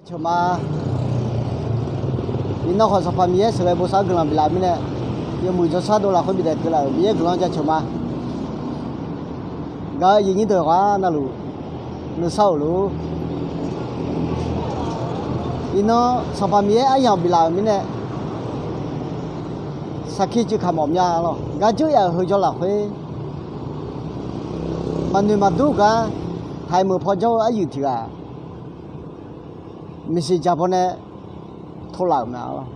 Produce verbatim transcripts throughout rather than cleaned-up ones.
Ceuq ma. Iqnan khawf Sanqpaq Miqyaer sheuqghae bosav-anr guiqlanq biflaf-euq mirnae, yawmuiq jawrshar dov lafkhoer bidaef keuvlaf-euq Miqyaer guiqlanq-anr jaceuq ma. Gaq-eu aqyuif nyir deuq ghaq navluf, nuisar-euq lor. Iqnan Sanqpaq Miqyaer aryamq biflaf-euq mirnae, sarkir cuiv kaq mawf mya lawq. Gar dzeur yaf-euq heu jawr lafkhoer, maqnoeq maqdur gar haiq meuq paw jawr-eu aryuif tiq ghaq, maqsiq jaq pawnae tov laf-euq mae lawq.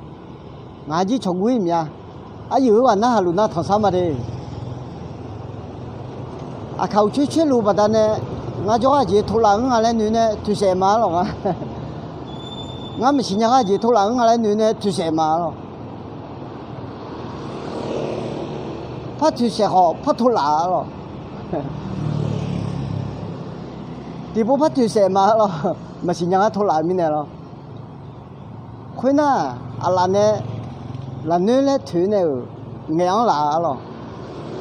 Ngaq jir cawq guv-ir mya. Aryuif khoerghaq narhaq luf nar tanqsar ma de. Aqkaq uqcoer coer luf baqdanae, ngar jawrgar jeq tov laf-anr nga laer noeq nae toeqsaef ma lawq nga. Ngar maqsiq nya gar jeq tov laf-anr nga laer noeq nae toeqsaef ma lawq. Par toeqsaef khawf par tov laf-a lawq. Tiqpov par toeqsaef ma lawq. Maqsiq nya gar tov laf-eu mirnae lawr. Khoernar, aqlaf nae lafnoer laer toeq nae-euq ngaeq-anr laf-a lawq.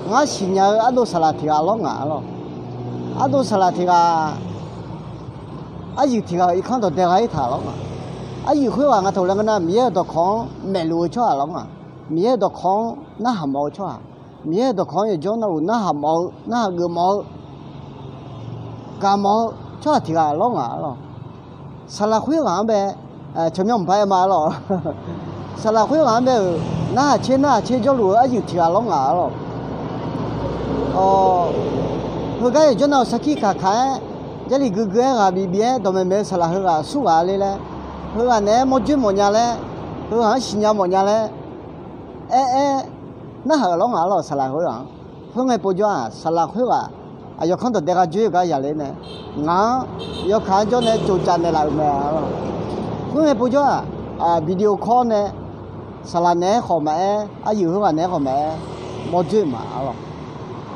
Ngar siqnya-eu ardov saqlaq tiq ghaq lawr ngaq-a lawq. Ardov saqlaq tiq ghaq, aryuif tiq ghaq-euq irkanr dawqdae gha-ir taq lawr ngaq. Aryuif khoerghaq nga taq laer ngeur nar, Miqyaer-euq dawqkawq-anr maeqluf-eu tsawrhaq lawr ngaq. Miqyaer-euq dawqkawq-anr narhaq mawf-eu tsawrhaq, Miqyaer-euq dawqkawq-anr yawqjawr navluf narhaq mawf-eu, narhaq geuf mawf-eu, gaq mawf-eu tsawrhaq tiq ghaq lawr ngaq-a lawq. Saqlaq khoerghaq-anr bae, tsawrmyanr mqpar aer ma-a lawq. Saqlaq khoerghaq-anr bae-euq narhaq tser narhaq tser jawrluf-eu aryuif tiq ghaq lawr ngaq-a lawq. Heugar yawqjawr nav-euq sarkir kaq kaq-aer, jarlif guiqguiq-aer ghaq bif bif-aer dawqmaeq maeq-eu saqlaq heughaq surghaq le laer, heughaq naeq-aer mawrjoer mawfnya laer, heughaq-anr siqnya mawfnya laer aer aer narhaq-euq lawr ngaq-a lawq. Saqlaq khoerghaq-anr, khoerngae povjawr-aq, saqlaq khoerghaq aqyawf kanr dawqdae gha joer-eu gar yaqler nae, ngaq-anr yawkaq-anr jawr nae tsofcaf naeqlaf-euq mae-a lawq. Khoerngae povjawr-aq, video call nae saqlaq naeq-aer khawf maqaer, aryuif khoerghaq naeq-aer khawf maqaer, mawrjoer-eu ma-a lawq.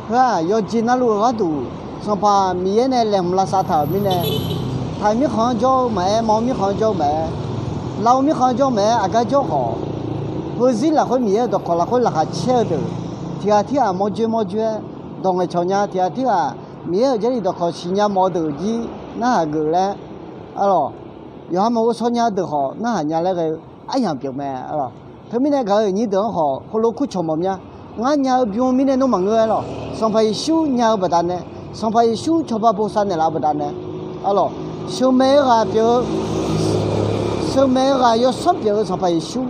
Heu-aq yawqjeq navluf-eu gharduq, Sanqpaq Miqyaer nae laeqhmq lavsav taq-euq mirnae, taq-euq mirkhanq-anr jawr-eu maqaer, mawr mirkhanq-anr jawr-eu maqaer, lav-eu mirkhanq-anr jawr-eu maqaer, aqgar jawr khawf, heuzir lafkhoer Miqyaer-euq dawqkawq lafkhoer laqkhaq caer-eu deuq, tiq ghaq tirghaq mawrjoer mawrjoer-aer, dawq ngaeqcawq nya, tiq ghaq tirghaq Miqyaer-euq jarlif dawqkawq siqnya mawf-eu deuq jir narhaq geuf laer, a lawq, yawqha maqghov shaw nya-eu deuq khawf narhaq nya laer ghae-eu aryamq pyeuf mae, a lawq. Teumirnae gaq-euq nyir deuq-anr khawf heulof kurcawq mawf mya. Ngar nya-eu bym-eu mirnae nawr maqngeur-aer lawq. Sanqpaq Yeqsur nya-eu baqdanae, Sanqpaq Yeqsur cawba bosav naeqlaf-eu baqdanae, a lawq, sheuqmaeq-eu ghaq pyeuf-eu, sheuqmaeq-eu ghaq yawsanr pyeuf-eu Sanqpaq Yeqsur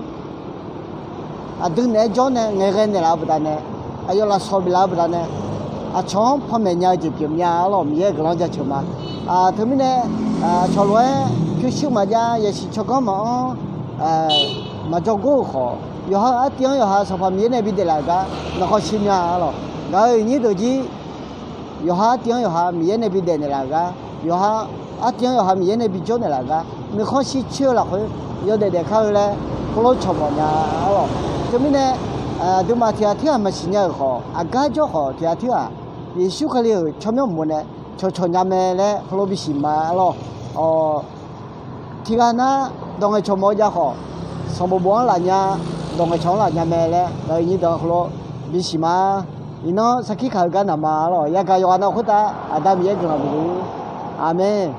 aqdui naeq-aer jawr nae ngaeqghae naeqlaf-eu baqdanae, aqyawf lafsawq biflaf-eu baqdanae, aqcawq-anr panmaeq nya-eu jeq pyeuf mya-a lawq. Miqyaer-euq guiqlanq-anr jaceuq ma. Teumirnae, aqcawq lof-aer pyurshuir maqjav, yasiq tsawrganr maqanr, maqjawr gor-euq khawf, yawqha-euq artiv-anr yawqha Sanqpaq Miqyaer nae bidaef laf-euq gar nawqkhawf siqnya-a lawq. Gaq-euq nyir deuq jir, yawqha artiv-anr yawqha Miqyaer nae bidaef naeqlaf-euq gar, yawqha artiv-anr yawqha Miqyaer nae bijawr naeqlaf-euq gar, nuikhanr shir coer-eu lafkhoer yawdaef daefkar-eu laer heulof cawq mawf nya-a lawq. Teumirnae, aqduimaf tiq ghaq tirghaq maqsiq nya-euq khawf, aqgar jawr khawf tiq ghaq tirghaq Yeqsur Kali-euq tsawrmyanr uqmov nae cawqcawq nya mae laer heulof bisiq ma-a lawq. Tiq ghaq nar, dawq ngaeqcawq mawf-eu jav khawf, sanqbof bof-anr laf nya, dawq ngaeqcawq-anr laf nya mae laer gaq-euq nyir deuq-anr heulof bisiq ma. Iqnan sarkir kaq-eu gar naq ma-a lawq. Yagaq yawqghaq nav khoertav Aqda Miqyaer guiqlanq bifluf-ur. Aqmeq.